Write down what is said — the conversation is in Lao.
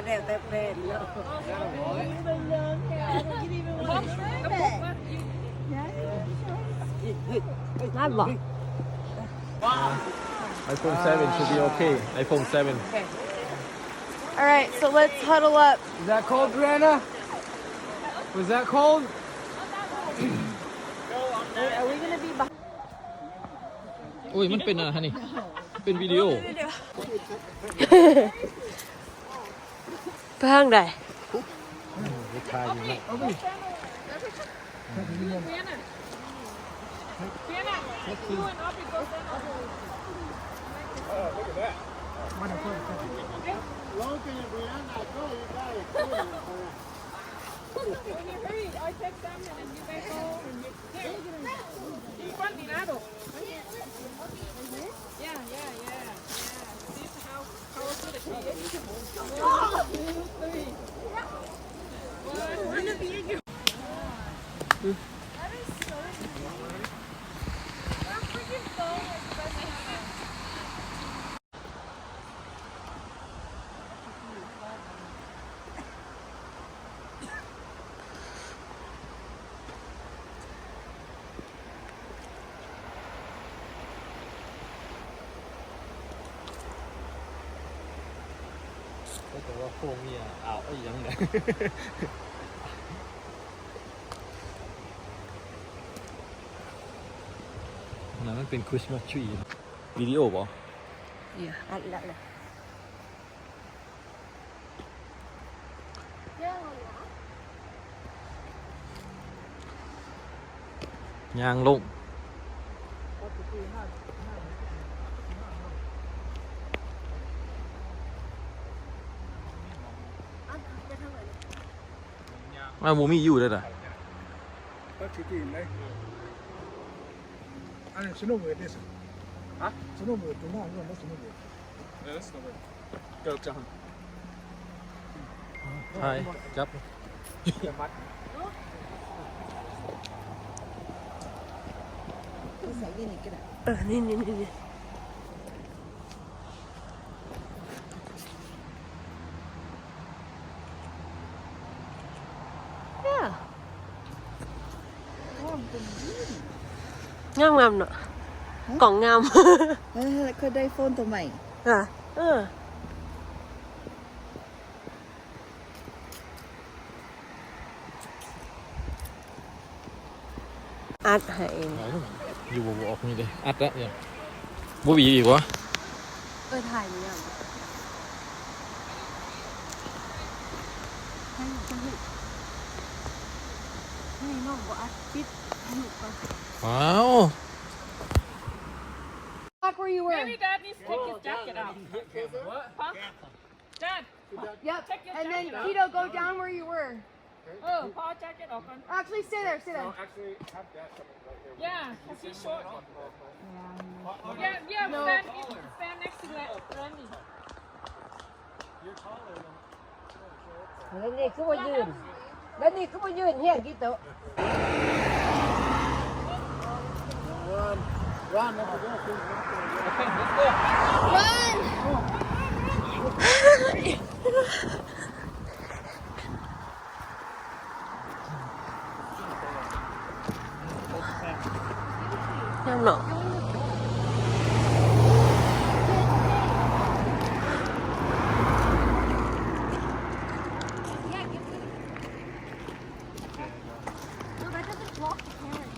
ແລ້ວແຕ່ແຟນເນາະ. ນັ້ນບໍ່? iPhone seven should be okay. iPhone seven. All right, so let's huddle up. Is that cold, Brianna? Was that cold? Are we gonna be behind? ໂອ້ຍ ມັນເປັນອັນນັ້ນຫັ້ນນີ້ ເປັນວິດີໂອ. ໄປທາງໃດ? ແຕ່ວ່າໂຄງນີ້ອາວອີ່ຫຍັງນະ ນັ້ນມັນເປັນຄຣິສມາສທຣີ. ວິດີໂອບໍ່? ເອີ ອັດແລ້ວ. ຍ່າງລົງ ອ້າວ ບໍ່ມີຢູ່ເດ້ລະ. ໃຊ່ ຈັບ ເອີ ນີ້ໆໆໆ. ງາມໆເນາະ ກ້ອງງາມ. ເອີ ເຂົາໄດ້ໂຟນໂຕໃໝ່ ເອີ. ອັດໃຫ້ເອງ ຢູ່ບໍ່ ບໍ່ອອກນີ້ເດ້ ອັດລະ ບໍ່ຫວີອີກວະ. ເອີ ຖ່າຍນີ້ ໃຫ້ນ້ອງບໍ່ອັດ ປິດ ຖ່າຍຮູບກ່ອນ. ວ້າວ. Back where you were. Maybe Dad needs to take his jacket off. Huh? Dad. Yep. And then Kito, go down where you were. ເອີ ພໍ່ເອົາແຈັກເກັດອອກກ່ອນ. Actually, stay there, stay there. Yeah, 'cause he's short. Yeah, yeah, stand, stand next to Randy. ແລ້ວນີ້ຄືບໍ່ຢືນ ແລ້ວນີ້ຄືບໍ່ຢືນຮຽງກິໂຕະ. Run! ງາມເນາະ. No, that doesn't block the camera.